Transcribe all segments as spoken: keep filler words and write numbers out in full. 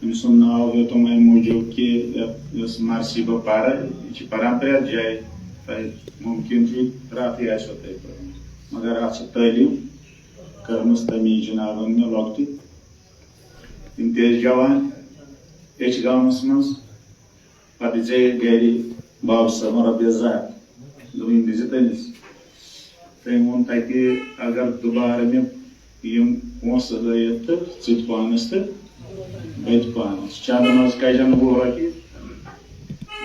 أمۍ سُنٛد ناو ہیوٚتُم اَمہِ موٗجوٗب کہِ یۄس مرثی بہٕ پَرٕ، یہِ چھِ پَران پرٛٮ۪تھ جایہِ۔ تۄہہِ مُمکِن چھُ یہِ پرٛٮ۪تھٕے آسیو تۄہہِ پَرُن، مگر اَتھ چھِ تعلیٖم کٔرمٕژ تَمی جنابَن مےٚ لۄکٹہِ۔ تِم تہِ ٲسۍ جوان أچھ گامَس منٛز۔ پَتہٕ دِژے گَرِ بابہٕ صٲبَن رۄپیَس زٕ ہَتھ۔ دوٚپُن، "یِم دِزِ تٔمِس۔" تٔمۍ ووٚن تَتہِ، "اگر دُبارٕ مےٚ یِم پونٛسہٕ ہٲیِتھ تہٕ ژٕ تہِ پانَس تہٕ بہٕ تہِ پانَس، چَندٕ منٛز کَجَن وُہ رۄپیہِ۔"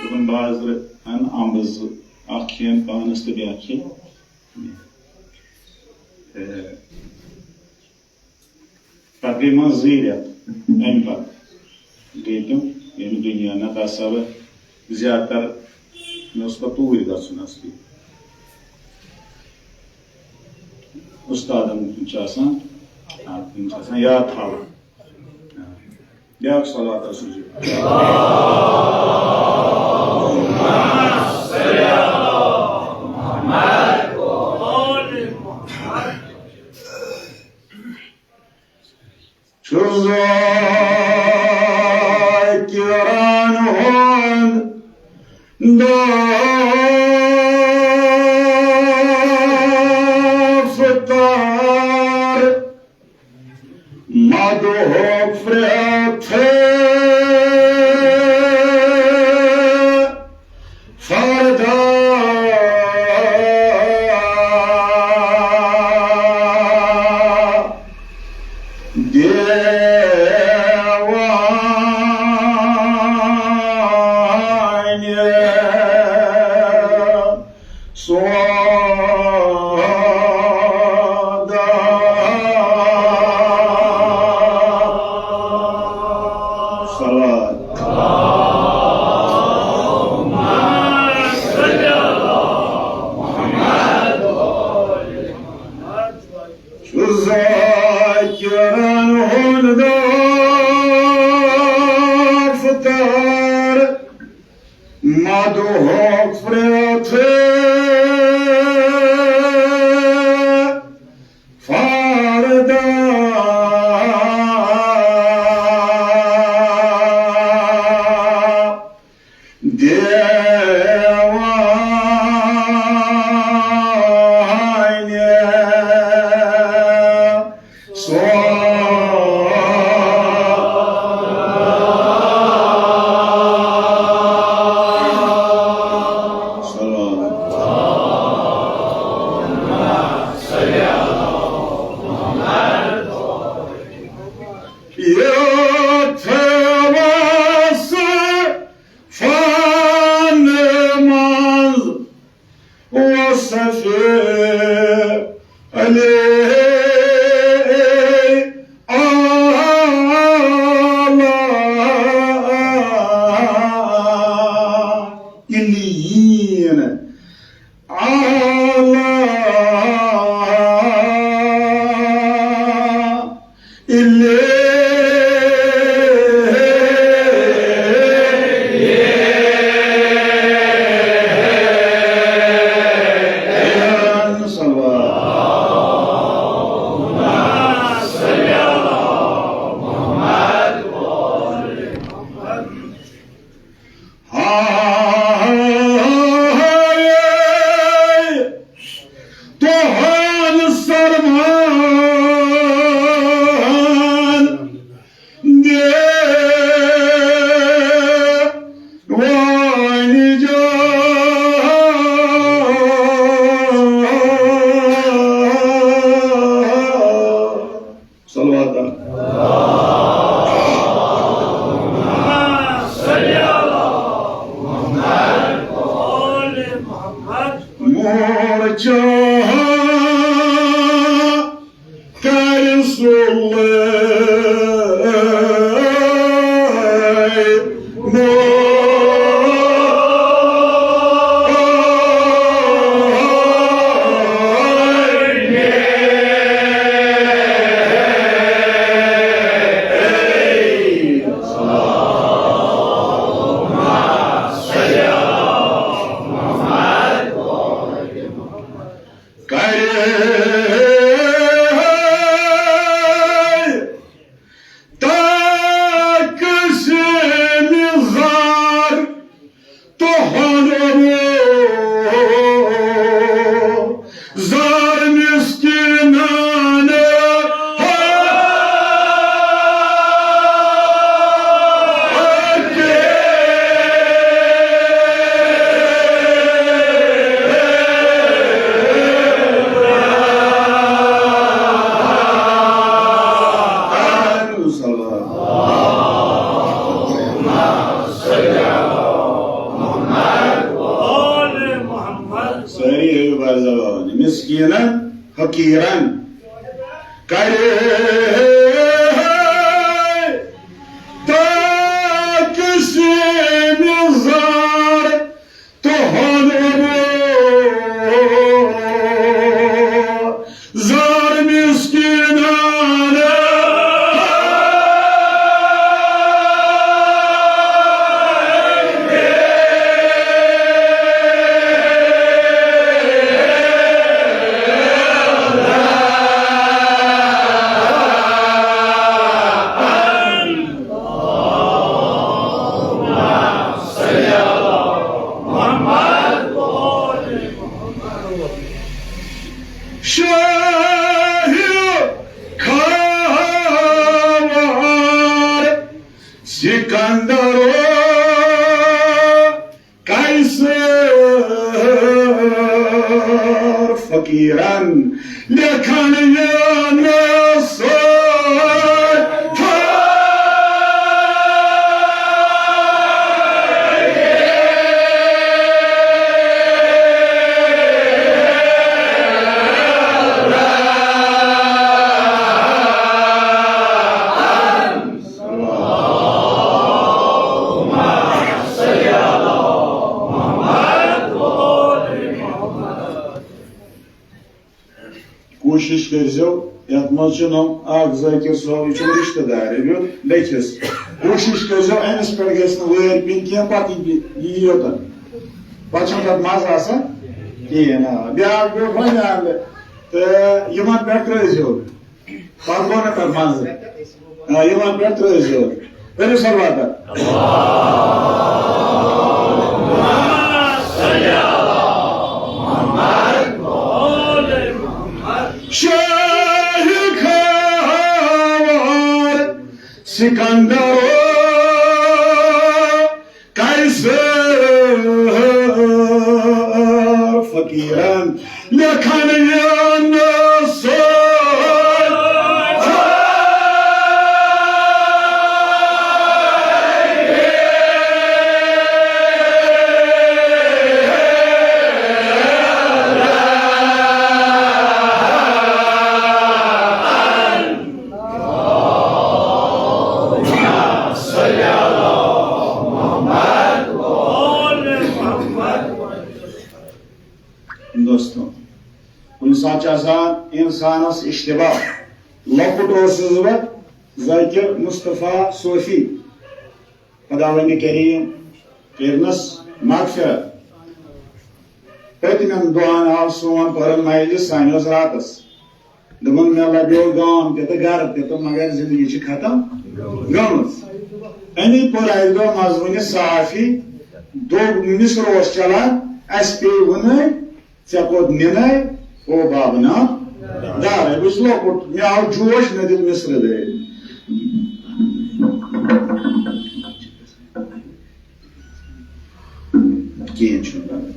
دوٚپُن، "بہٕ حظ اَنہٕ اَمبہٕ زٕ، اَکھ کھٮ۪ن پانَس تہٕ بیٛاکھ کھٮ۪ن مےٚ۔" تہٕ پتہٕ گٔے منٛز زٕے رٮ۪تھ، اَمہِ پتہٕ گٔے تِم ییٚمہِ دُنیا۔ نتہٕ آسہٕ ہا بہٕ زیادٕ تر، مےٚ اوس پتہٕ توٗرۍ گژھُن اصلی۔ اُستادن ہُنٛد چھُ آسان، آ، تِم چھِ آسان یاد تھاوان۔ آ، بیٛاکھ صلوات آسُن ضروٗری۔ چھُ ذاکرن ہُنٛد دفتر، مدحُک پرٛٮ۪تھ فردا دیوانہِ سودا۔ صلوات۔ چھُ ذاکرن ہُنٛد دفتر، مدحُک پرٛٮ۪تھ فردا دیوانہِ سودا۔ صلوات۔ یتھ وصفن منٛز وصف علی اعلیٰ علیین۔ اعلیٰ علیین۔ صلوات۔ ہاے تُہُنٛد سرمان دیوانہِ جان۔ صلوات۔ مورچہ کرِ سُلے مور۔ کرے یِنن حقیرن کرے تاکہ سیمہِ زار تہنٛد زار مسکینان۔ شاہ کھاوار سکندر قیصر فقیرن لیکھن یِنہٕ سۭتۍ۔ کوٗشِش کٔرۍزیو، یَتھ منٛز چھُ نہٕ اَکھ ذٲکِر صٲب، یہِ چھُ رِشتہٕ دار، أمۍ ہیوٚت لیٚکھِس۔ کوٗشِش کٔرۍزیو، أمِس پٮ۪ٹھ گژھِ نہٕ وٲرۍ پیٚنۍ کینٛہہ، پَتہٕ یی یہِ، یی یوٚتَن۔ پَتہٕ چھُنہٕ تَتھ مَزٕ آسان کِہیٖنۍ۔ آ، بیٛاکھ بیوٗٹھ وۄنۍ اَنٛدٕ، تہٕ یِمَن پٮ۪ٹھ ترٛٲوزیو۔ پتہٕ گوٚو نہٕ تَتھ منٛزٕ۔ آ، یِمن پٮ۪ٹھ ترٛٲوزیو۔ کٔرِو صلوات۔ شاہ کھاوار سکندر قیصر فقیرن لیکھن یِنہٕ سۭتۍ۔ دوستو، کُنہِ ساتہٕ چھُ آسان اِنسانَس اشتباہ۔ لۄکُٹ اوسُس بہٕ ذاکر مصطفیٰ صوفی، خۄداوندِ کریٖم کٔرنَس مغفرت۔ پٔتمٮ۪ن دۄہَن آو سون پٔرن مجلس سانہِ اوس راتَس۔ دوٚپُن، مےٚ لَبیو گام تہِ تہٕ گَرٕ تہِ تہٕ مگر زِندگی چھِ ختم گٔمٕژ۔ أمی پوٚر اَکہِ دۄہ مَزوٗنہِ صحافی، دوٚپ، مِصر اوس چَلان، اَسہِ پیٚیہِ وٕنٕے، ژےٚ کوٚت نِنَے؟ او بابہٕ نا دارَے، بہٕ چھُس لۄکُٹ، مےٚ آو جوش، مےٚ دیُت مِصرٕ دٲرۍ۔ کِہیٖنۍ چھُنہٕ بَنان۔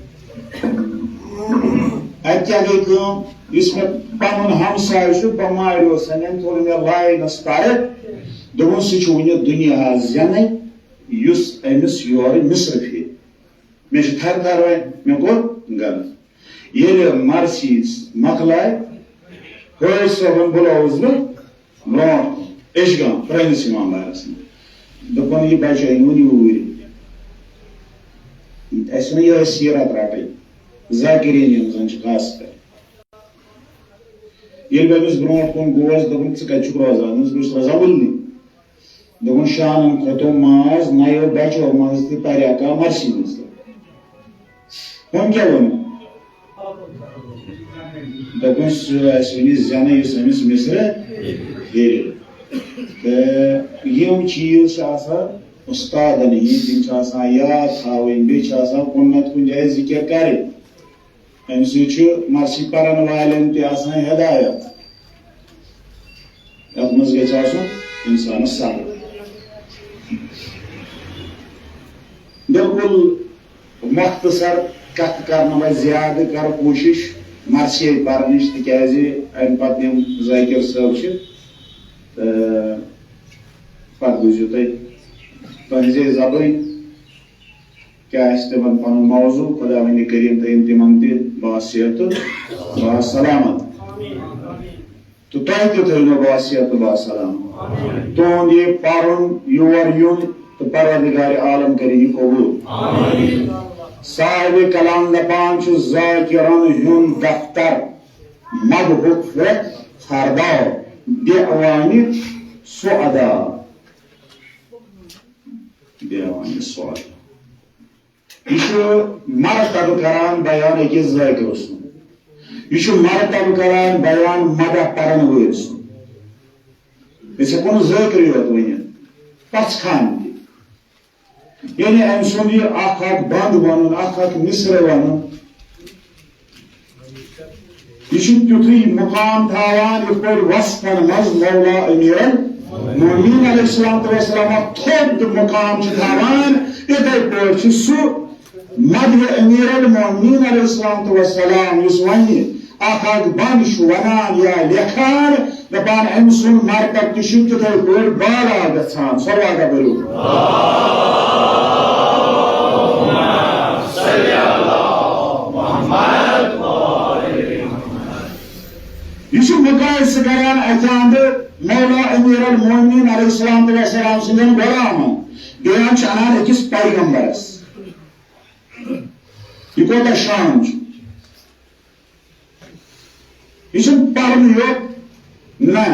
اَتہِ کیٛاہ گٔے کٲم؟ یُس مےٚ پَنُن ہمساے چھُ، بٮ۪مارِ اوس، أمۍ تھوٚو مےٚ لاینَس پَرٕ۔ دوٚپُن، سُہ چھُ وٕنہِ دُنیاہَس زٮ۪نَے، یُس أمِس یورٕ مِصرٕ پھِرِ۔ مےٚ چھِ تھَرٕ تھَرٕ وۄنۍ، مےٚ کوٚر غلط۔ ییٚلہِ مرثی مۄکلایہِ، حٲج صٲبَن بُلووُس بہٕ برونٛٹھ کُن، ایشگام، پرٛٲنِس اِمام بارَس منٛز۔ دوٚپُن، یہِ بَچہٕ أنۍ وُن یوٗرۍ۔ اَسہِ چھِنہٕ یِہوٚے سیٖرت رَٹٕنۍ، ذاکرین یِم زَن چھِ خاص کر۔ ییٚلہِ بہٕ أمِس برونٛٹھ کُن گوس، دوٚپُن، ژٕ کَتہِ چھُکھ روزان؟ دوٚپمَس، بہٕ چھُس روزان وُلنہِ۔ دوٚپُن، شانَن کھوٚتو ماز، نَیو بَچو منٛز تہِ پَرِ اَکا مرثی منٛز تہِ۔ وۄنۍ کیٛاہ ووٚن؟ دوٚپُن، سُہ آسہِ وٕنہِ زٮ۪نَے یُس أمِس مِصرٕ پھِرِ۔ تہٕ یِم چیٖز چھِ آسان اُستادَن ہِنٛدۍ، تِم چھِ آسان یاد تھاوٕنۍ، بیٚیہِ چھِ آسان کُنہِ نَتہٕ کُنہِ جایہِ ذِکِر کَرٕنۍ۔ اَمہِ سۭتۍ چھُ مرثی پَرَن والٮ۪ن تہِ آسان ہدایت۔ یَتھ منٛز گژھِ آسُن اِنسانَس صبر۔ بِلکُل مۄختصر کَتھ کَرنہٕ وَتہِ زیادٕ کَرٕ کوٗشِش مرثیے پَرنٕچ، تِکیٛازِ اَمہِ پَتہٕ یِم ذٲکِر صٲب چھِ، تہٕ پَتہٕ بوٗزِو تُہۍ تُہٕنٛزے زَبٲنۍ۔ کیٛاہ آسہِ تِمن پنُن موضوع، خداوندِ کریم تھٲیِن تِمن تہِ باصحت تہٕ باسلامت۔ تہٕ تۄہہِ تہِ تھٲیِنو باصحت تہٕ باسلامت۔ تُہُنٛد یہِ پرُن، یور یُن تہٕ پروردگار عالم کرِ یہِ قبول۔ صاحب کلام دپان چھُ، ذاکرن ہُنٛد دفتر مدحُک پھرٛتھ فردا، بیوانِ سعدا۔ بیوانِ سعدا۔ یہِ چھُ مرتبہٕ کران بیان أکِس ذاکرٕ سُنٛد۔ یہِ چھُ مرتبہٕ کران بیان مدح پرن وٲلۍ سُنٛد۔ أسۍ ہٮ۪کو نہٕ ذٲکرٕے یوت ؤنِتھ، پژھ خان تہِ۔ یعنی أمۍ سُنٛد یہِ اکھ اکھ بند ونُن، اکھ اکھ مصرع ونُن، یہِ چھُ تیُتھُے مقام تھاوان، یِتھ پٲٹھۍ وصفن منٛز مولا امیر المومنین علیہ الصلوۃ والسلام تھوٚد مقام چھُ تھاوان، یِتھے پٲٹھۍ چھُ سُہ مدح امیر المومنین علیہ الصلوۃ والسلام، یُس وۄنۍ اکھ اکھ بند چھُ ونان یا لیکھان، دپان أمۍ سُنٛد مرتبہٕ تہِ چھُ تِتھے پٲٹھۍ بالا گژھان۔ صلوات پٔرِو۔ یہِ چھُ مقایسہٕ کران اتہِ اندٕ مولا امیر المومنین علیہ الصلوۃ والسلام سٕنٛدٮ۪ن غلامن، بیان چھُ انان أکِس پیغمبرس۔ یہِ کوتاہ شان چھُ! یہِ چھُنہٕ پرنُے یوت۔ نہ،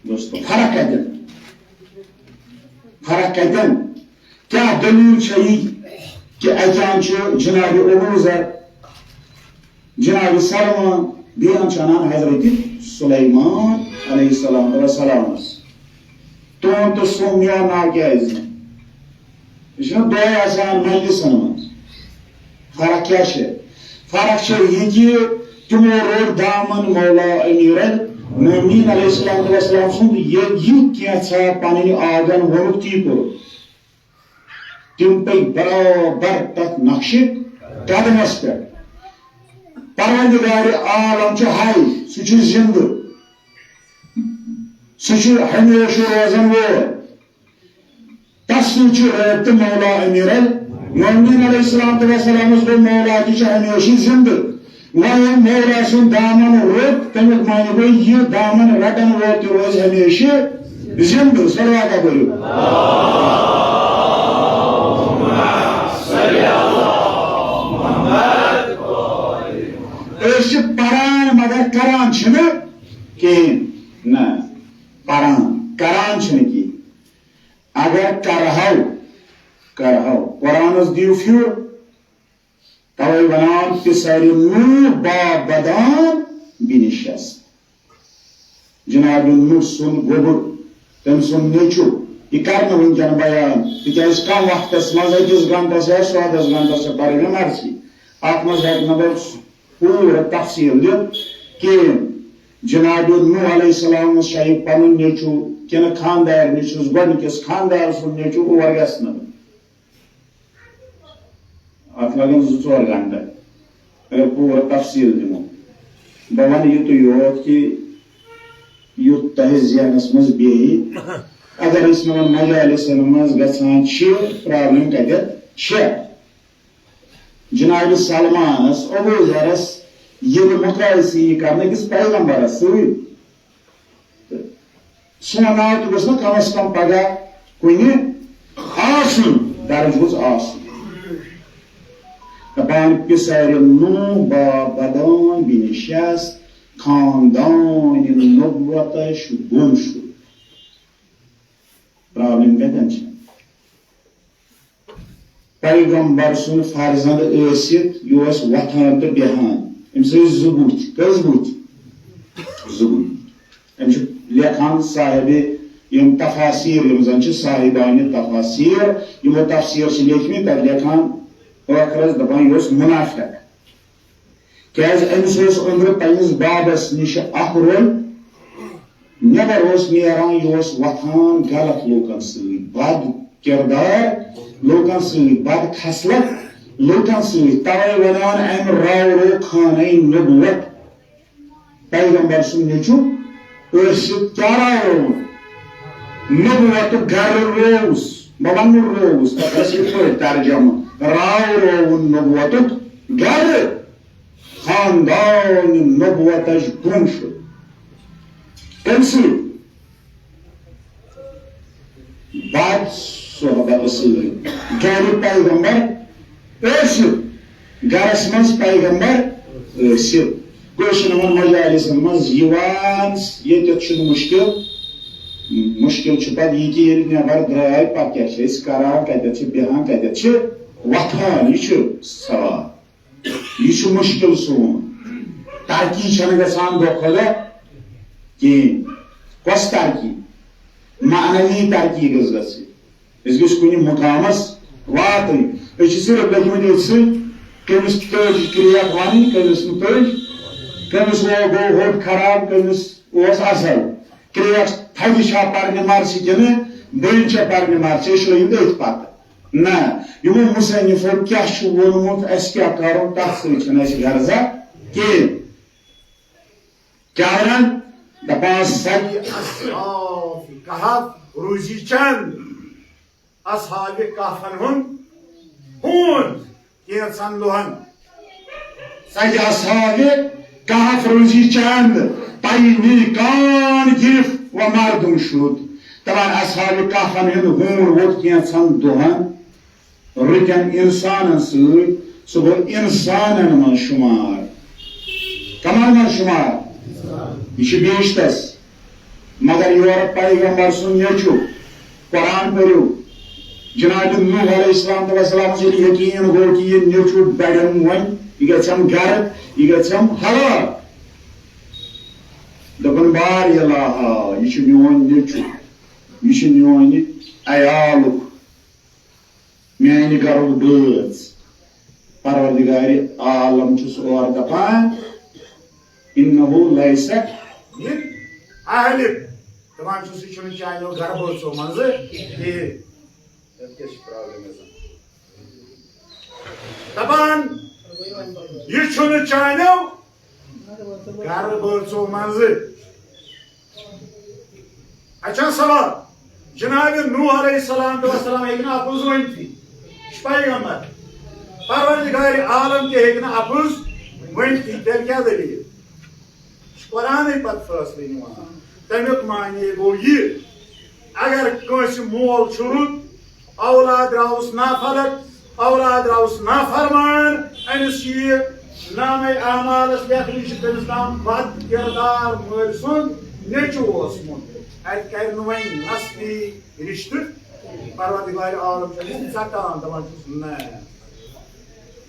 دوستو، فرق کتٮ۪ن؟ فرق کتٮ۪ن؟ کیٛاہ دٔلیٖل چھےٚ یہِ کہِ اَتہِ چھُ جناب ابو ذر، جناب سلمان، بیٚیہِ چھُ اَنان حضرت سلیمان علیہ السلام والسلامس؟ تُہُنٛد تہٕ سون میون ناو کیٛازِ نہٕ؟ یہِ چھُنہٕ دۄہے آسان مجلسن منٛز۔ فرق کیٛاہ چھےٚ؟ فرق چھےٚ یہِ کہِ تِمو روٚٹ دامن مولا امیر المومنین علیہ الصلوۃ والسلام سُنٛد، یہِ، یہِ کینٛژھا پنٕنۍ آگن ووٚنُکھ تی کوٚرُکھ۔ تِم پٔکۍ برابر تتھ نقشہِ قدمس پٮ۪ٹھ۔ پروردگار عالم چھُ حی، سُہ چھُ زندٕ، سُہ چھُ ہمیشہٕ روزن وول۔ تس سۭتۍ چھُ رٲبطہٕ مولا امیر المومنین علیہ الصلوۃ والسلامس گوٚو مولا تہِ چھُ ہمیشہٕ زندٕ۔ وۄنۍ ییٚلہِ مولا سُنٛد دامن روٚٹ، تمیُک معنی گوٚو یہِ دامن رٹن وول تہِ روزِ ہمیشہٕ زندٕ۔ صلوات پٔرِو۔ أسۍ چھِ پران مگر کران چھِنہٕ کِہیٖنۍ۔ نہ، پران، کران چھِنہٕ کِہیٖنۍ۔ اگر کرہو، کرہو، قرآنس دِیِو پھیُر۔ توے ونان پسر نوح با بدان بنشست۔ جناب نوح سُنٛد گوٚبُر، تٔمۍ سُنٛد نیٚچُو، یہِ کرنہٕ وٕنکیٚن بیان، تِکیازِ کم وقتس منٛز، أکِس گنٹس یا سۄدس گنٹس چھِ پرٕنۍ مرضی۔ اتھ منٛز ہیٚکہٕ نہٕ بہٕ پوٗرٕ تفصیٖل دِتھ کِہیٖنۍ۔ جناب نوح علیہ السلامس چھا یہِ پنُن نیٚچُو کِنہٕ خاندار نیٚچُوس، گۄڈٕنِکِس خاندار سُنٛد نیٚچُو، اور گژھِ نہٕ بہٕ۔ اتھ لگن زٕ ژور گنٹہٕ، اگر پوٗرٕ تفصیٖل دِمو۔ بہٕ ونہٕ یُتُے یوت کہِ یُتھ تۄہہِ ذہنس منٛز بیٚہہِ، اگر أسۍ یِمن مجالسن منٛز گژھان چھِ، پرابلم کتٮ۪تھ چھےٚ؟ جناب سلمانس، ابو ذرس، ییٚلہِ مقایسہٕ یی کرنہٕ أکِس پیغمبرس سۭتۍ، تہٕ سون ناو تہِ گوٚژھ نہ کم از کم پگاہ کُنہِ آسُن، درج گوٚژھ آسُن۔ دپان پسر نوح با بدان بنشست، خاندان نبوتش گم شد۔ پرابلم کتٮ۪ن چھِ؟ پیغمبر سُنٛد فرزند ٲسِتھ یہِ اوس وۄتھان تہٕ بیٚہان۔ أمِس ٲسۍ زٕ بُتھۍ۔ کٔژ بُتھۍ؟ زٕ بُتھۍ۔ أمِس چھُ لیکھان صاحب یِم تفاسیٖر، یِم زن چھِ صاحبانِ تفاسیٖر، یِمو تفسیٖر چھِ لیکھمٕتۍ، تتہِ لیکھان ٲخرس دپان، یہِ اوس منافق۔ کیازِ أمِس اوس أنٛدرٕ پننِس بابس نِش اکھ رول، نٮ۪بر اوس نیران، یہِ اوس وۄتھان غلط لوٗکن سۭتۍ، بد کردار لوٗکن سۭتۍ، بد خصلت لوٗکن سۭتۍ۔ توے ونان أمۍ راورو خانہ نبوت۔ پیغمبر سُنٛد نیٚچُو ٲسِتھ کیٛاہ راورو؟ نبوتُک گرٕ رووُس، بہٕ ونہٕ نہٕ رووُس، تتھ ٲس یِتھ پٲٹھۍ ترجمہٕ۔ راو رووُن نبوتُک گرٕ، خاندان نبوتش گُم شُد۔ کٔمۍ سۭتۍ؟ بعد صحبت سۭتۍ۔ گرِ پیغمبر ٲسِتھ، گرس منٛز پیغمبر ٲسِتھ۔ گوٚو چھُنہٕ یِمن مجالسن منٛز یِوان، ییٚتٮ۪تھ چھُنہٕ مُشکِل۔ مُشکِل چھُ پتہٕ یہِ کہِ ییٚلہِ نٮ۪بر درٛاے، پتہٕ کیٛاہ چھِ أسۍ کران، کتٮ۪تھ چھِ بیٚہان، کتٮ۪تھ چھِ وۄتھان، یہِ چھُ سوال۔ یہِ چھُ مُشکِل سون۔ ترقی چھَنہٕ گژھان دۄہ کھۄتہٕ دۄہ کِہیٖنۍ۔ کۄس ترقی؟ معنوی ترقی گٔژھ گژھٕنۍ۔ أسۍ گٔژھۍ کُنہِ مُقامَس واتٕنۍ۔ أسۍ چھِ صرف لٔگۍ مٕتۍ أتھۍ سۭتۍ، کٔمِس تٔج کرٛیک وَنٕنۍ، کٔمِس نہٕ تٔج، کٔمِس گوٚو، گوٚو ہوٚٹ خراب، کٔمِس اوس اَصٕل۔ کرٛیک تھدِ چھا پرنہِ مرژِ کِنہٕ بٔلۍ چھا پرنہِ مرژِ؟ أسۍ چھِ لٔگۍ مٕتۍ أتھۍ پتہٕ۔ نہ، یِمو مصنفو کیٛاہ چھُ ووٚنمُت، اَسہِ کیٛاہ کَرُن، تَتھ سۭتۍ چھُنہٕ اَسہِ غرضا کِہیٖنۍ۔ کیٛاہ وَنان؟ دَپان سَتہِ اصحاب کہف روٗزی چند، اصحاب کہفن ہُنٛد ہوٗن کینٛژن دۄہن۔ سَتہِ اصحاب کہف روٗزی چند، پَیہِ نی کان گِرِف و مردم شُد۔ دَپان اصحاب کہفن ہُنٛد ہوٗن ووت کینٛژن دۄہن۔ رٕتٮ۪ن اِنسانن سۭتۍ، سُہ گوٚو اِنسانن منٛز شُمار۔ کمن منٛز شُمار؟ یہِ چھُ بیشتس۔ مگر یورٕ پیغمبر سُنٛد نیٚچُو، قرآن پٔرِو، جناب نوح علیہ السلام تہٕ وسلامس ییٚلہِ یقیٖن گوٚو کہِ یہِ نیٚچُو بڑٮ۪م وۄنۍ، یہِ گژھٮ۪م غرق، یہِ گژھٮ۪م ہلاک۔ دوٚپُن، بار الہا، یہِ چھُ میون نیٚچُو، یہِ چھُ میونہِ عیالُک۔ میانہِ گرُک بٲژ۔ پروردگارِ عالم چھُس اورٕ دپان، انہ لیس من اہلک۔ دپان چھُس، یہِ چھُنہٕ چانیو گرٕ بٲژو منٛزٕ کِہیٖنۍ۔ یتھ کیٛاہ چھِ problem گژھان؟ دپان، یہِ چھُنہٕ چانیو گرٕ بٲژو منٛزٕ۔ اچھا سوال، جناب نوح علیہ السلام تہٕ وسلام ہیٚکہِ نہٕ اپُز ؤنتھٕے، یہِ چھُ پیغمبر۔ پروردگار عالم تہِ ہیٚکہِ نہٕ اپُز ؤنتھٕے، تیٚلہِ کیٛاہ دٔلیٖل؟ یہِ چھُ قرآنٕے پتہٕ فٲصلہٕ نِوان۔ تمیُک معنی گوٚو یہِ، اگر کٲنٛسہِ مول چھُ رُت، اولاد درٛاوُس نافلک، اولاد درٛاوُس نافرمان، أمِس چھِ یہِ نامے اعمالس لیکھنہٕ، یہِ چھُ تٔمِس تام بد کردار مٲلۍ سُنٛد نیٚچُو اوسمُت۔ اَتہِ کرِ نہٕ وۄنۍ نسلی رشتہٕ، پروردگار عالم چھُ أمِس ژٹان، دپان چھُس، نہ،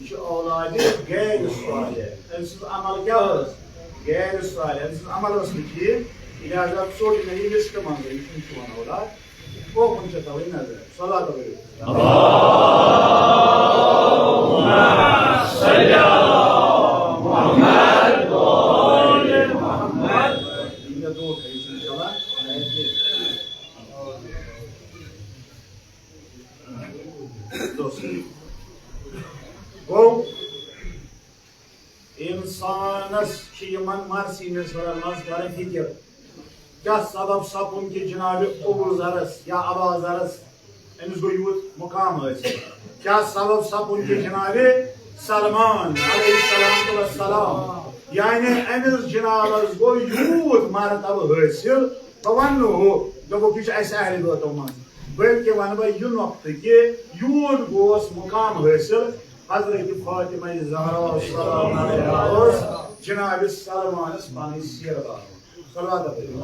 یہِ چھُ اولادِ غیر صالح۔ أمۍ سٕنٛز عمل کیٛاہ ٲس؟ غیر صالح۔ أمۍ سٕنٛز عمل ٲس نہٕ ٹھیٖک، لہذا ژوٚٹ مےٚ یہِ لسٹہٕ منٛزٕے، یہِ چھُنہٕ چون اولاد۔ اوکُن چھےٚ تھاوٕنۍ نظر۔ صلوات پٔرِو۔ اللهم صل على محمد وآل محمد۔ یہِ مےٚ دوٗر تھٲیِو، یہِ چھُنہٕ چلان۔ دوستو، گوٚو، انسانس چھِ یِمن مرثی مصرعن منٛز کران فکر، کیٛاہ سبب سپُد کہِ جناب ابو ذرس یا ابا ذرس، أمِس گوٚو یوٗت مقام حٲصِل؟ کیٛاہ سبب سپُد کہِ جناب سلمان علیہ الصلوۃ والسلام، یعنی أمِس جنابس گوٚو یوٗت مرتبہٕ حٲصِل؟ بہٕ ونہٕ نہٕ ہُہ، دوٚپُکھ، یہِ چھُ اَسہِ اہلِ بیتو منٛز، بلکہِ ونہٕ بہٕ یہِ نۄقطہٕ کہِ یوٗت گوس مقام حٲصِل، حضرت فاطمہ زہرا سلام علیہا ٲس جناب سلمانس پنٕنۍ سیٖرت ہاوان۔ صلوات پٔرِو۔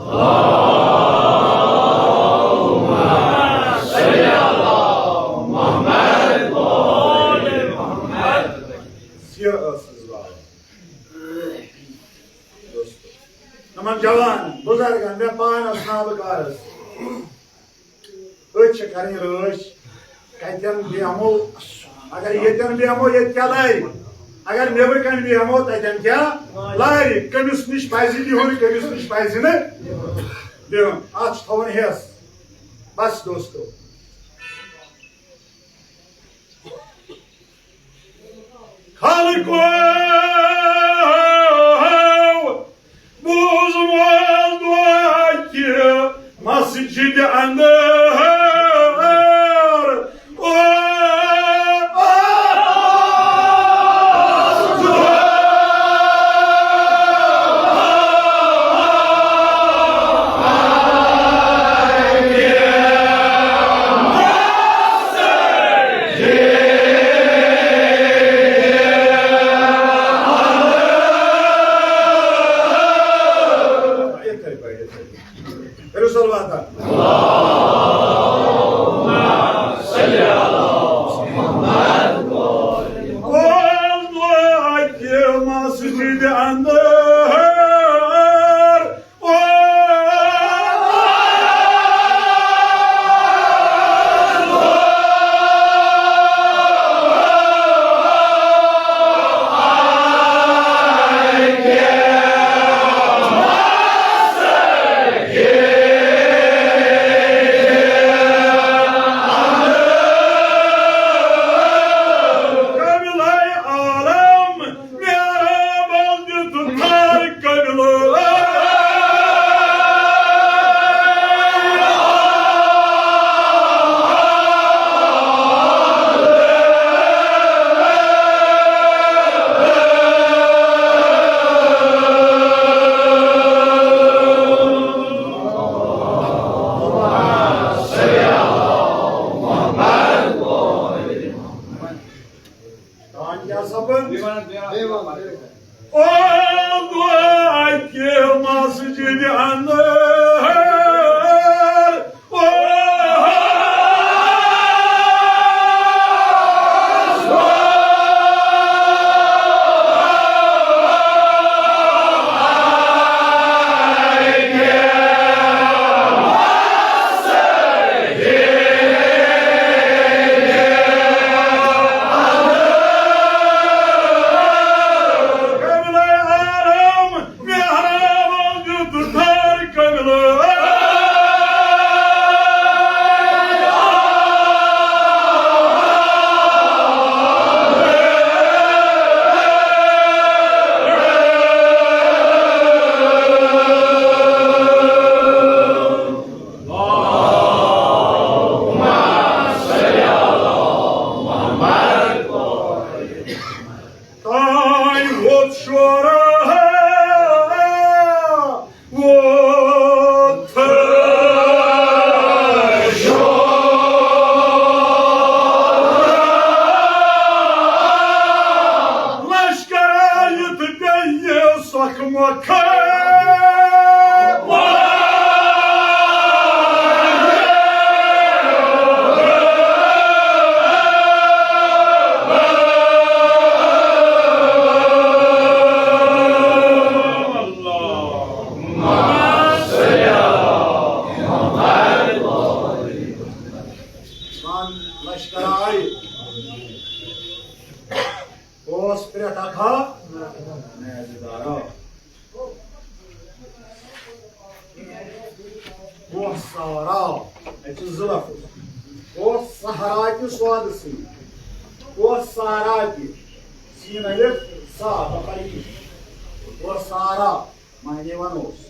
سیٖرت ٲسٕس باوان۔ دوستو، یِمن جوان بُزرگن، مےٚ پانس نابکارس أتھۍ چھِ کرٕنۍ رٲچھ، کتٮ۪ن بیہمو۔ اگر ییٚتٮ۪ن بیہمو، ییٚتہِ کیٛاہ لارِ؟ اگر نیٚبرٕ کنہِ بیہمو، تتٮ۪ن کیٛاہ لارِ؟ کٔمِس نِش پزِ بِہُن، کٔمِس نِش پزِ نہٕ بِہُن؟ اتھ چھُ تھاوُن ہٮ۪س۔ بس دوستو۔ خلقو بوزمُت واتہِ مسجد اندر۔ او، او، کران آیہِ۔ اوس پرٛٮ۪تھ اکھا نیزٕ دارا۔ اوس سارا، اَتہِ چھِ زٕ لفظ۔ اوس صحرا تہِ سوادٕ سۭتۍ۔ اوس سارا تہِ۔ سین الف سا، تفریح۔ اوس سارا، معنی وَنوس۔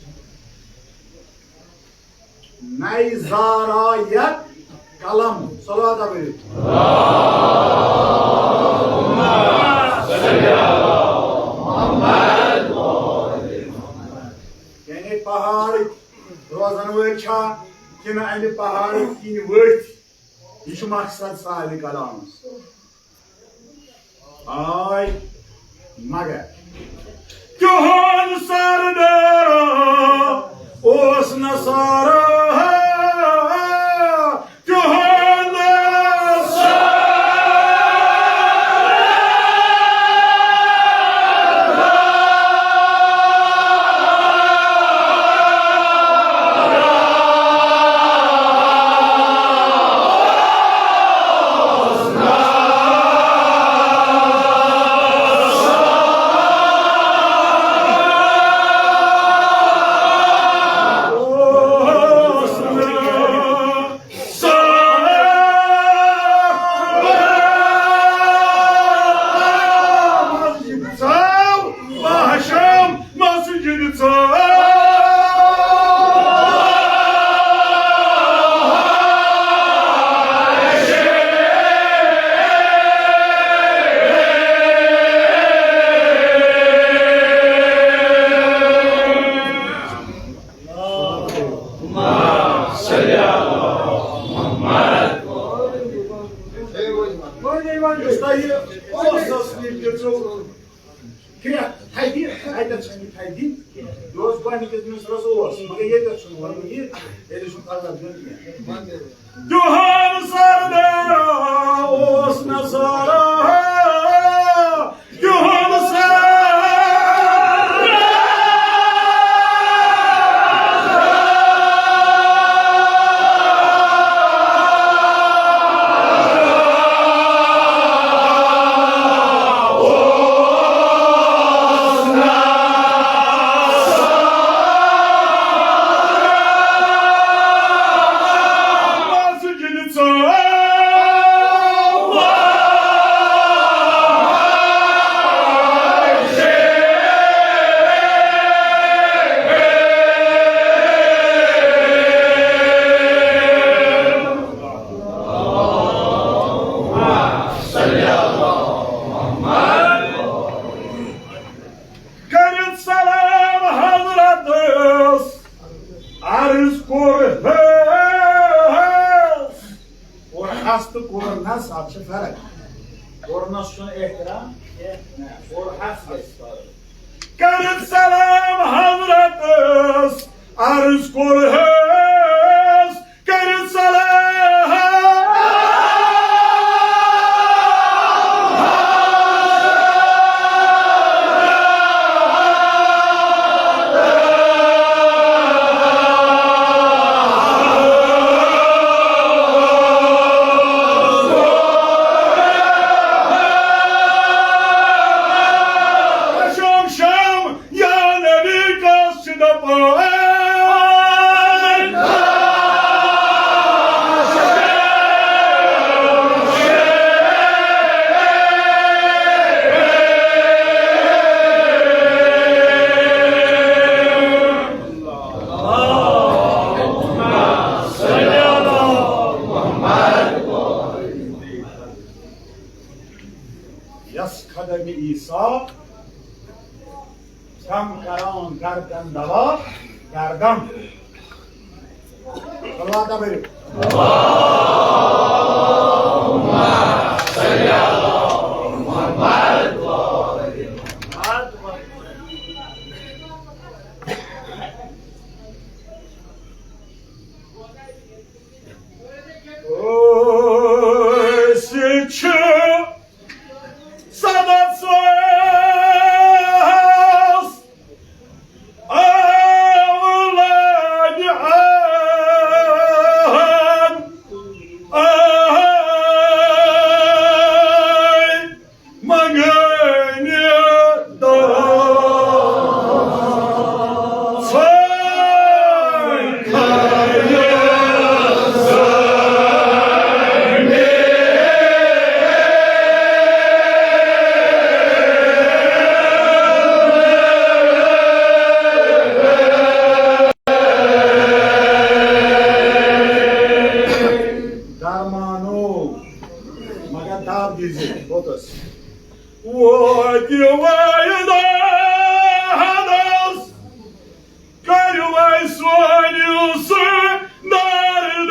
نَے زارا یک قلم۔ صلوات پٔرِو۔ یعنی پہاڑٕکۍ روزن وٲلۍ چھا کِنہٕ اَمہِ پہاڑٕکۍ کِنۍ ؤتھۍ؟ یہِ چھُ مقصد سارنٕے کلامس۔ آے مگر تِہُنٛد سردارا اوس نصارا، تِہُنٛد مسجد ژاو۔ یُس تۄہہِ اوسَس نِش دِژوٕ کرٛٮ۪کھ تھدِ، اَتٮ۪تھ چھَنہٕ یہِ تھدِ۔ یہِ اوس گۄڈٕنِکِس مِصرَس اوس، مگر ییٚتٮ۪تھ چھُنہٕ وَنُن یہِ، ییٚتہِ چھُنہٕ فضل دیُن کینٛہہ۔ تِہُنٛد سردارا اوس نصارا، تِہُنٛد سردارا۔ کٔرِتھ سلام حضرتس، عرض کوٚر حس۔ کوٚر حس تہٕ کوٚر نس، اتھ چھِ فرق۔ کوٚر نس چھُنہٕ احترام کینٛہہ، کوٚر حس گژھِ فرق۔ کٔرِتھ سلام حضرتس، عرض کوٚر حس۔ کٔرِتھ سلام۔ شام شام یا نبی کس چھِ دپان۔ یس خدم عیسیٰ چھم کران گردن دوا گردن۔ اللہ تبارک۔ أسۍ چھِ صدف سوز اولاد آہن۔ ووت یہِ وٲحِد احدس، کٔرِو اَسہِ سون یوٗسف درد۔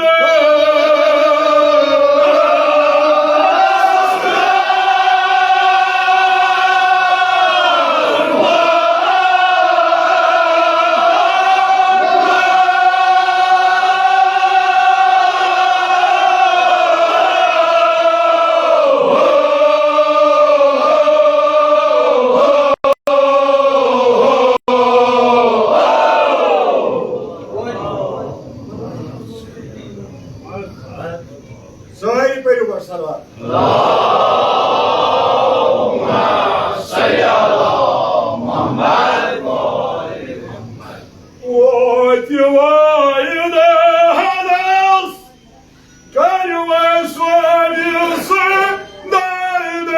سٲری پٔرِو گۄڈٕ صلوات۔ ووت یہِ وٲحِد احدس، کٔرِو اَسہِ سون یوٗسف درد۔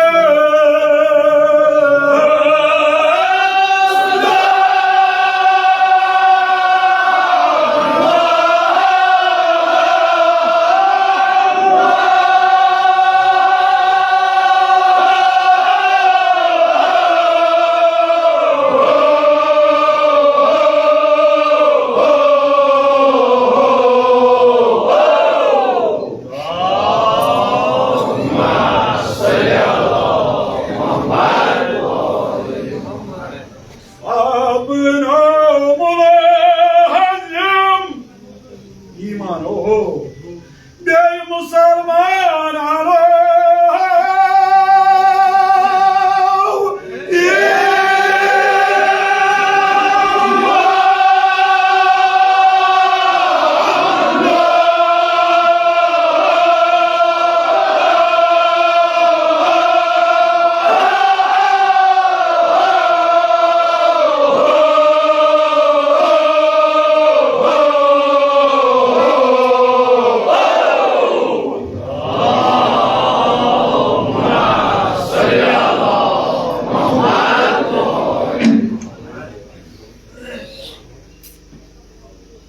صابن ملازم، ایمان، اوہو، بیٚیہِ مُسلمان اَنو۔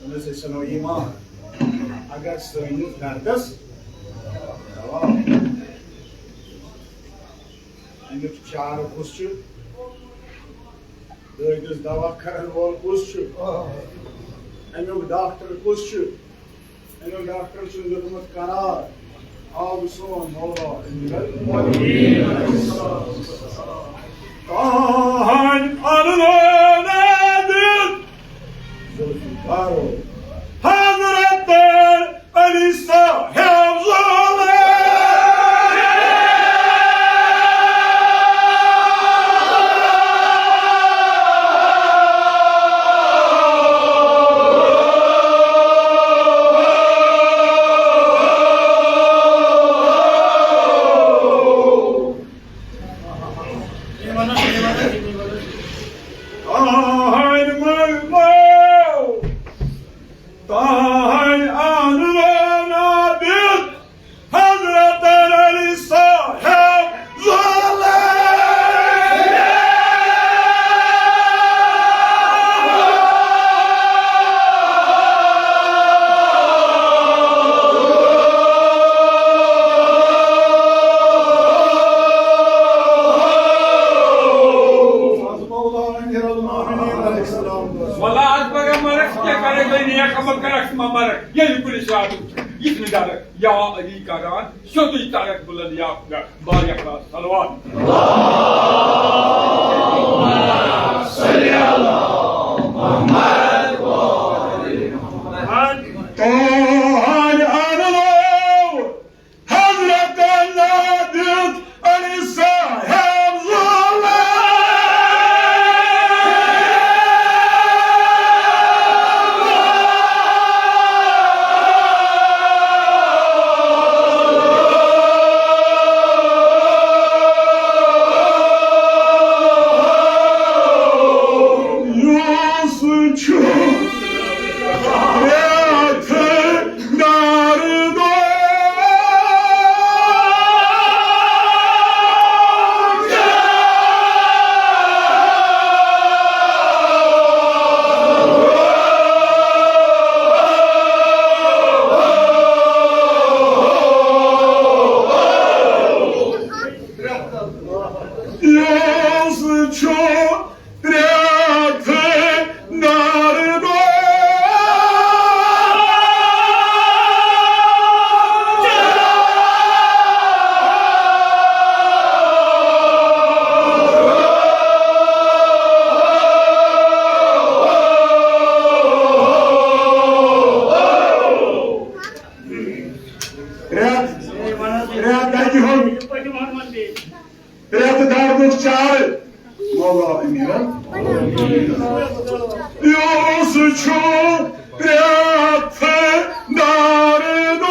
أمِس أسۍ اَنو ایمان، اگر سٲنِس دردس دوا۔ اَمیُک چارٕ کُس چھُ؟ دٲدِس دوا کرن وول کُس چھُ؟ اَمیُک ڈاکٹر کُس چھُ؟ اَمیُک ڈاکٹر چھُ لیوٚکھمُت قرار، آو سون مولا۔ تہنٛدۍ اَنُن نادِد ذوالفقارو حضرت علی صاحب زولے۔ تہنٛدۍ منٛگنو، تہنٛدۍ اَنُن نادِد حضرت علی صاحب زولے۔ ولا از پگاہ مرک، کیٛاہ کرکھ، گٔے نیک عمل کرکھ، ما مرک، ییٚلہِ کُنہِ شاعرُن چھُ یہِ چھُنہٕ ڈرکھ، یا علی کران سیوٚدُے ترک بلند یا باریکا صلوات۔ تہنٛدۍ اَنُن حضرت نادِد علی صاحب زولے۔ یُس چھُ پرٛٮ۪تھ دَگہِ ہُنٛد، پرٛٮ۪تھ دردُک چارٕ مولا أمیٖرن۔ یُس چھُ پرٛٮ۪تھ دردُک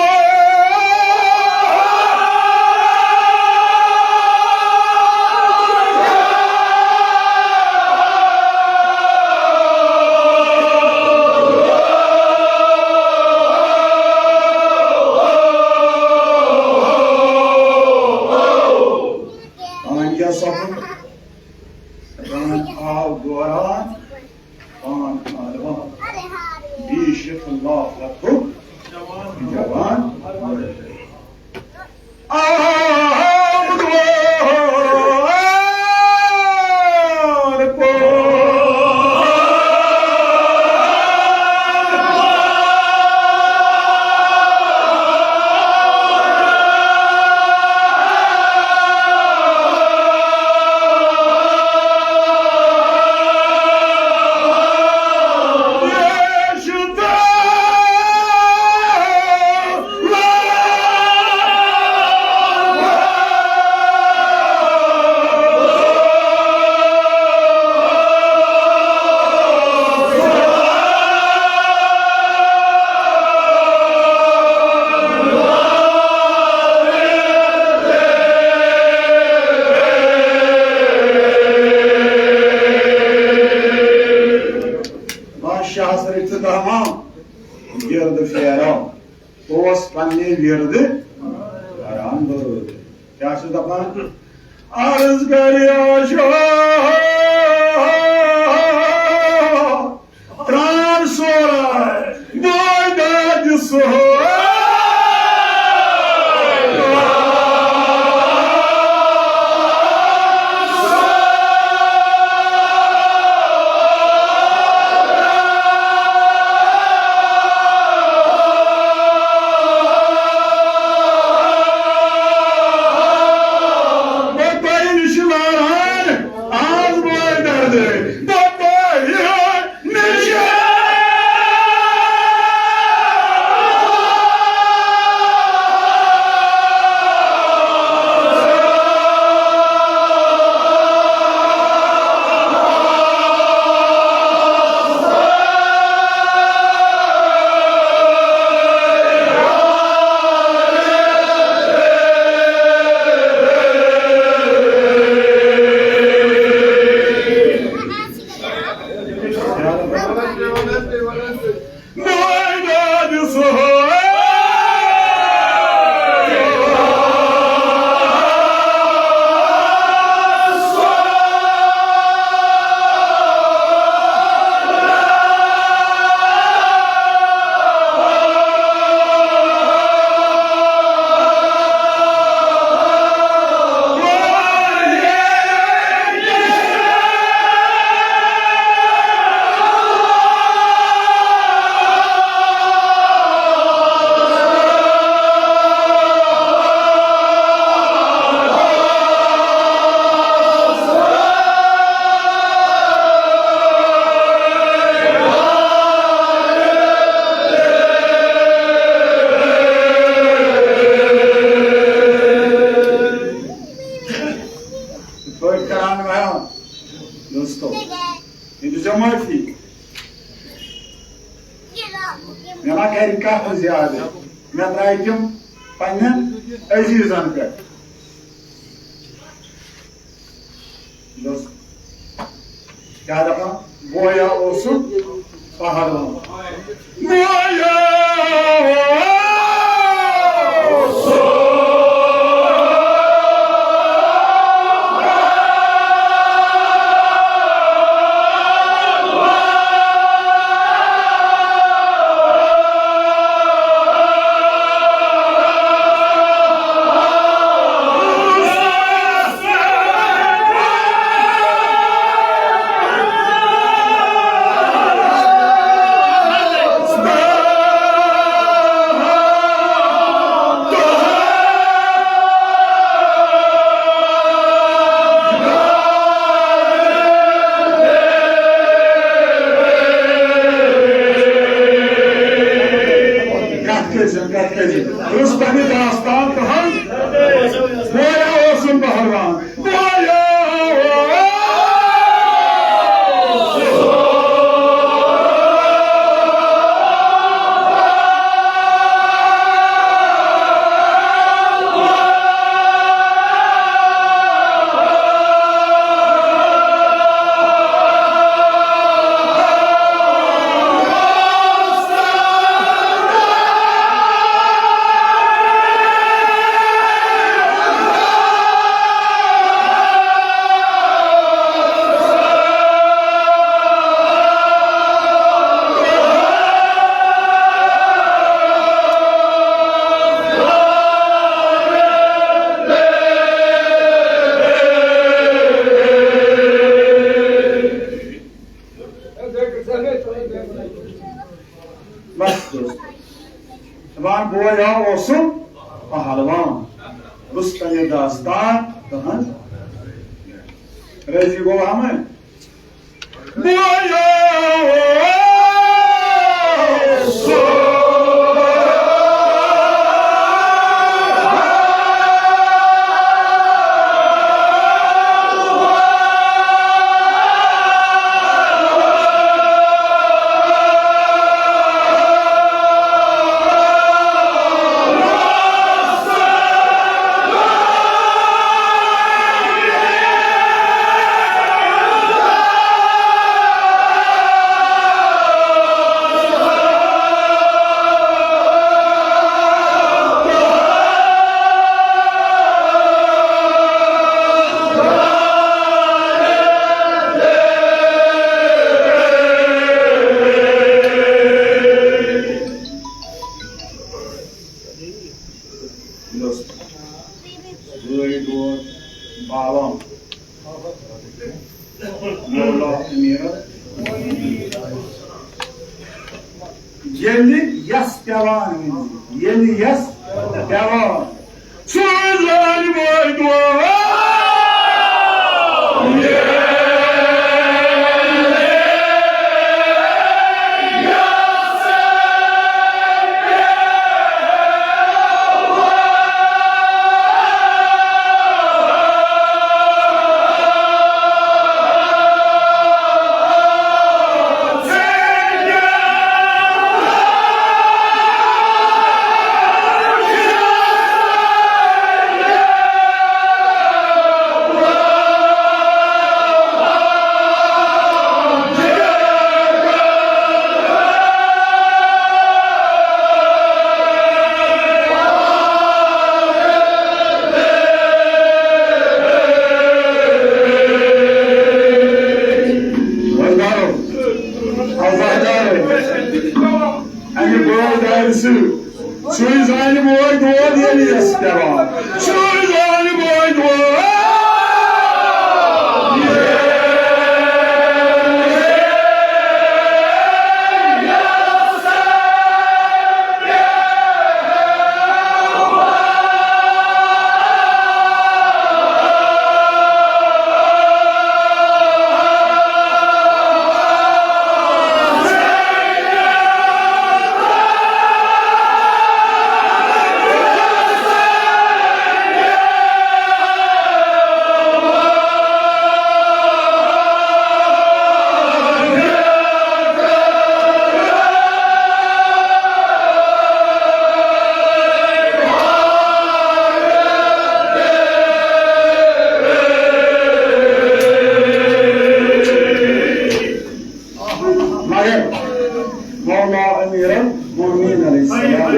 وۄنۍ کیٛاہ سپُد؟ رنگ آو دوران، پان آلوان، بیٖشِتھ لافَتُک جوان۔ آو دوران پان۔ بادشاہس رٔٹۍ تہٕ دامام گِرد پھیرو۔ اوس پننہِ وِردِ کران بٲتھ۔ کیٛاہ چھُس دپان؟ عرض کریو شاہ ترٛان سورا بٲے دادِ سوہا۔ پٲٹھۍ کران بیان۔ دوستو، یہِ دیٖزیو معٲفی۔ مےٚ ما کرِ کتھ زیادٕ، مےٚ ترٛایہِ تِم پننٮ۪ن عزیزن پٮ۪ٹھ۔ دوستو، کیٛاہ دپان؟ گویا اوسُم پہلوان۔ گویا اوسُم۔ رُستمِ داستان تہٕ ہن بویا اوسُم پہلوان۔ بویا اوس۔ بس دوست۔ دپان بوے آو اوسُم پہلوان۔ رُستمِ داستان تہن۔ رضی گوٚو ہمے۔ بوے آو اوسُم۔ دوست، بٲے دود باوان۔ مولا امیر۔ ییٚلہِ یَس پٮ۪وان، ییٚلہِ یَس پٮ۪وان۔ سُے زانہِ بٲے دود۔ وۄنۍ کرو، اَمہِ بٲے دارِ سۭتۍ۔ سُے زانہِ بوے دود ییٚلہِ یَس پٮ۪وان۔ سُے زانہِ بوے دود۔ مگر مولا امیر المومنین علیہ السلام۔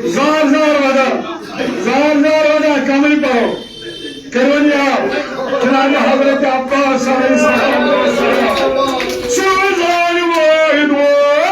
زار زار ودان، زار زار ودان، کمٕے پرو۔ کٔرِو یاد جناب حضرت عباس علیہ السلام۔ سُہ زانہِ وٲحد وٲحد۔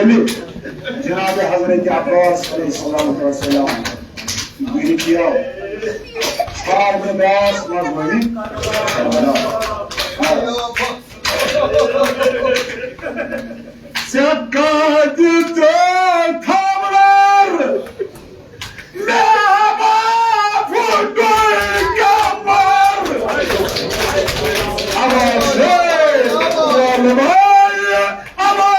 جناب حضرت عباس علیہ الصلوۃ والسلام، گرِتھ یو چھار میں باس مضمونی۔ ژےٚ کتہِ تہٕ تھاونر مےٚ ما پھُٹُے کمر؟ اوا شے، وۄلہٕ بایہِ، اوا۔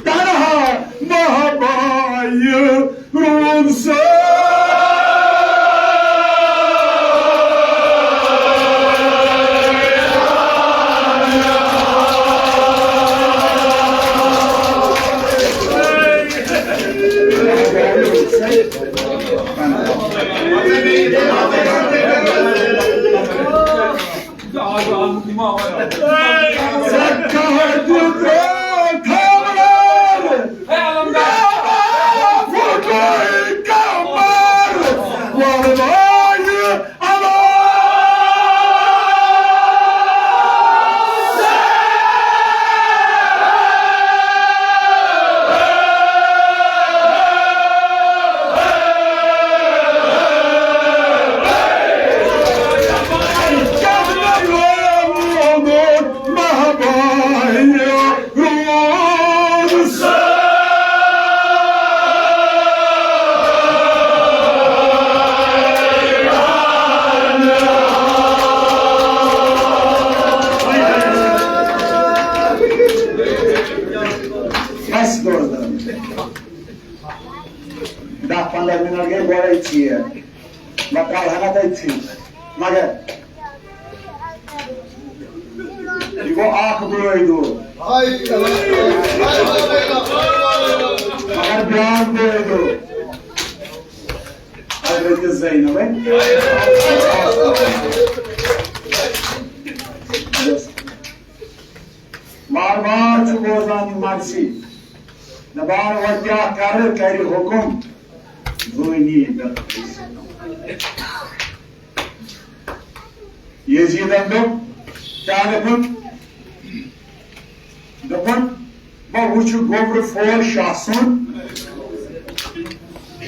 تنہا مہبایہِ روٗد سا۔ بس دوستان، دَہ پنٛداہ منٹ گٔے گۄڈَے ژیر، بہٕ ترٛاوہا نہ تٔتھی، مگر یہِ گوٚو اکھ بٲے دۄہ، مگر بیٛاکھ بٲے دۄہ۔ حضرت زینب۔ بار بار چھُ بوزان یہِ مرثی۔ دپان، وۄنۍ کیٛاہ کرٕ، کرِ حُکُم، زوٗنی۔ یزیدن دوٚپ، کیٛاہ دوٚپُن؟ دوٚپُن، بہٕ وٕچھٕ گوٚبرٕ فوج شاہ سُنٛد،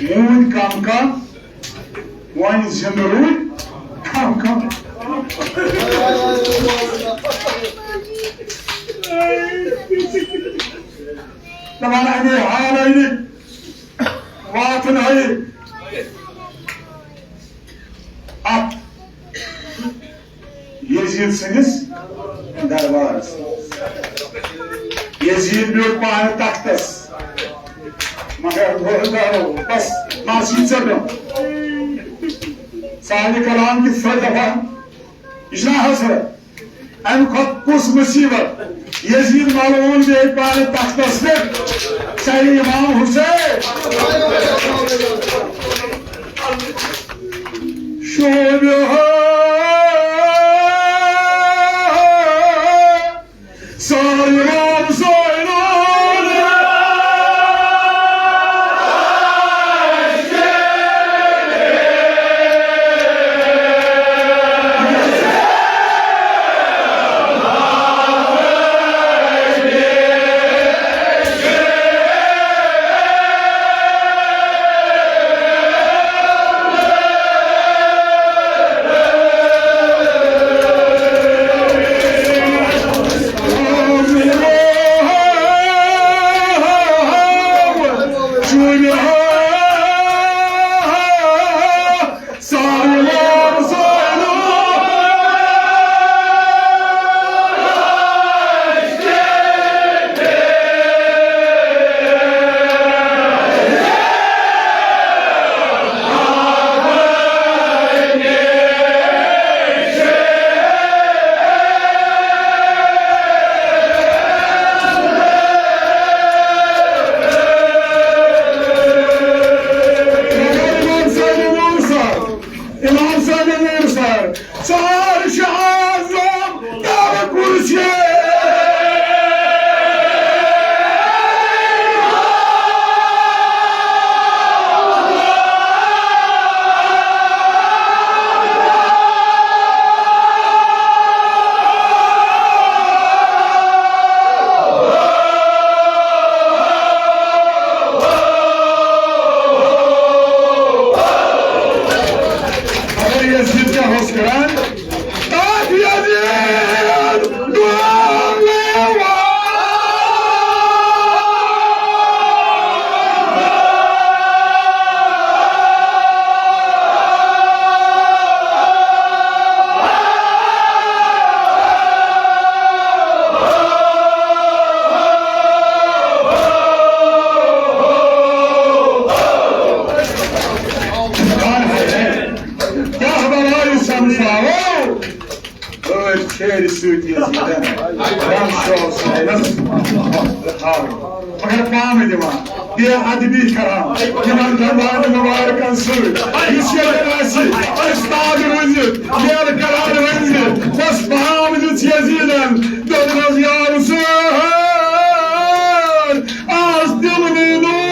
موٗدۍ کم کم، وۄنۍ زِندٕ روٗدۍ کم کم۔ دپان، اَمے حالٲنی واتنٲیِتھ اَتھ یزید سٕنٛدِس دربارس۔ یزید بیوٗٹھ پانہٕ تختس، مگر بہٕ درو بس، مرثی ژٔٹٕم۔ صاحبِ کلام کِتھ پٲٹھۍ دپان، یہِ چھُنہ حضرت؟ اَمہِ کھۄتہٕ کُس مُصیٖبت؟ یزید ملعون بیٚیہِ پانہٕ تختس پٮ۪ٹھ، سیدِ امام حسین۔ شوبہِ ہا سار امام زینال۔ سۭتۍ یزیدن رنگ شال سُوینس تھاوٕنۍ۔ مگر پامہٕ دِوان، بے ادبی کران، یِمن دۄن مبارکن سۭتۍ یُس ییٚتٮ۪ن آسہِ، استاد روٗزِتھ، میلہٕ قرار روٗزِتھ، بس پام دِژ یزیدن، دوٚپنس، یا حسین، آز تِمنٕے نوٗر۔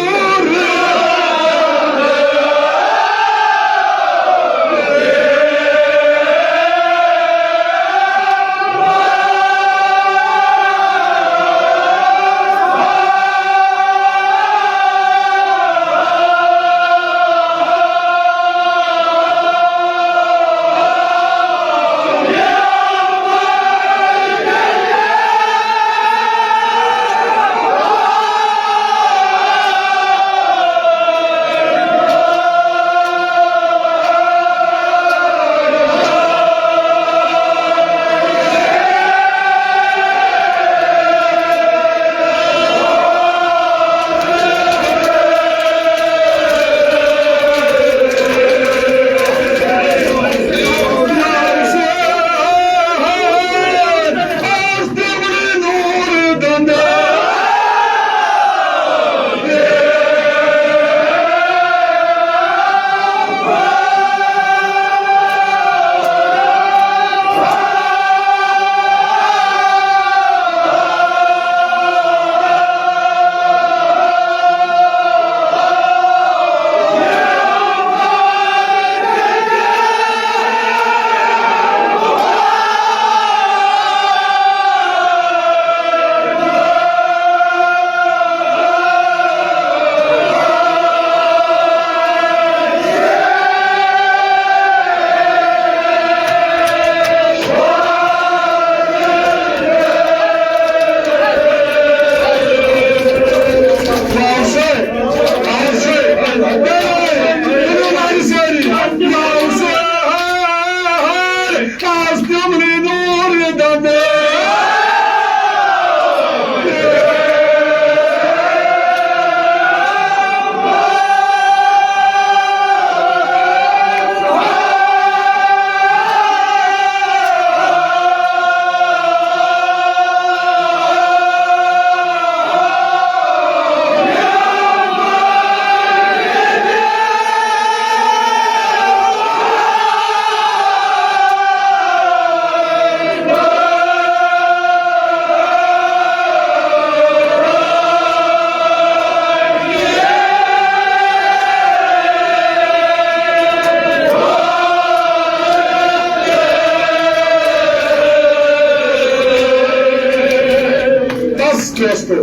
بس دوستو،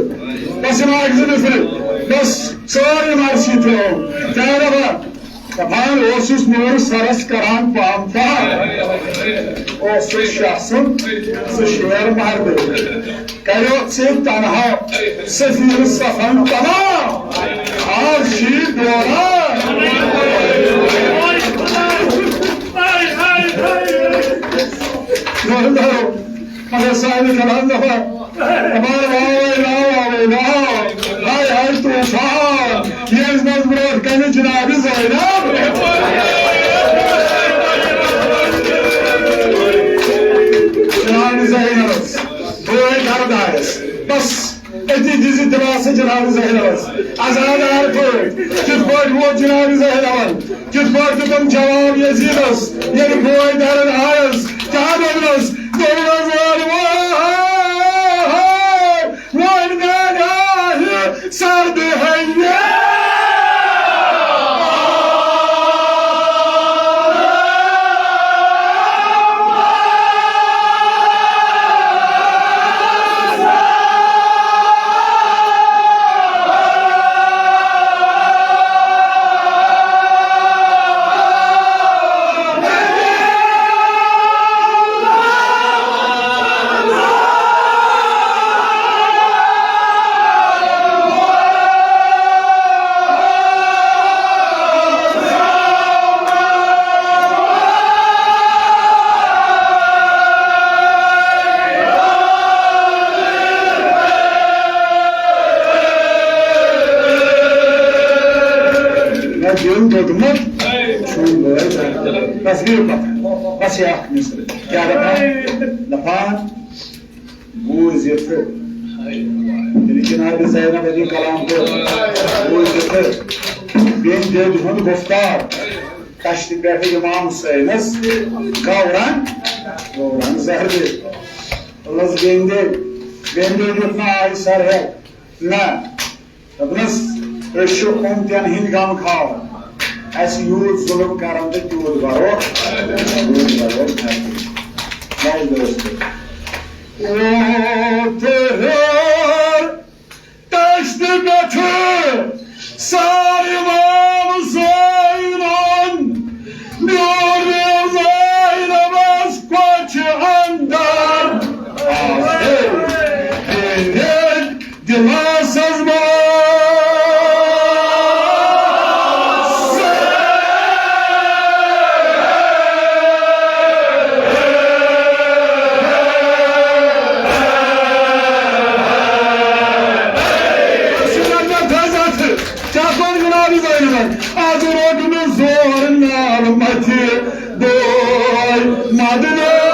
بس یِم اکھ زٕ نفرٕ، بس سٲرٕے مرثی ترٲوٕم۔ کیٛاہ دپان؟ دپان اوسُس نوٗرٕ سرس کران پام پام۔ اوسُس شاہ سُنٛد زٕ شیر مردٕ۔ کریو ژےٚ تنہا سفیر صفن تمام۔ آز چھی دوران۔ نوٗرٕ دَرو۔ اگر سانہِ کلام دپان، دپان، واوے، واوے، واو۔ ہاے، ہاے، طوفان۔ یہِ ٲسۍ نہٕ برونٛٹھ کنہِ جناب زینب۔ جناب زینبس، بٲے درد آیس۔ بس، أتی دِژ دِلاسہٕ جناب زینبس۔ عزادار پٲٹھۍ، کِتھ پٲٹھۍ ووت جناب زینبن؟ کِتھ پٲٹھۍ دیُتن جواب یزیدس؟ ییٚلہِ بٲے درد آیس، کیٛاہ دوٚپنس؟ دوٚپنس، وَلہٕ وۄنۍ، وۄنۍ میٛانہِ آہہِ سردِ ہیٚیہِ۔ مےٚ دِل دوٚدمُت چھُ وٲے تصویر پتہ۔ بس یہِ اکھ مِصرٕ۔ کیٛاہ دپان؟ دپان، بوٗزِتھ، ییٚلہِ جناب زینب علی کلام تہٕ بوٗزِتھ، بیٚنہِ دٮ۪دِ ہُنٛد گُفتار، کشتہِ پٮ۪ٹھ امام حسینس گورن، گورن زہرِ۔ دوٚپنس، بیٚنہِ دٮ۪دِ، بیٚنہِ دٮ۪دِ یُتھ نہٕ آے سرحد، نہ۔ دوٚپنس، أسۍ چھِ اُمتن ہٕنٛدۍ غم خار، اسہِ یوٗت ظُلم کران تہٕ تیوٗت برو، تیوٗت برو نہٕ۔ مےٚ دوستو، اوترٕ کشتہِ پٮ۪ٹھٕ سار امام حسینن، نیوٗر مےٚ زینبس کۄچھِ اندر۔ آسے بیٚنہِ دِلاسس منٛز۔ کیٛاہ کوٚر جناب زینبن؟ از روٚٹ مےٚ زور نال متھِ دۄہے مدنس۔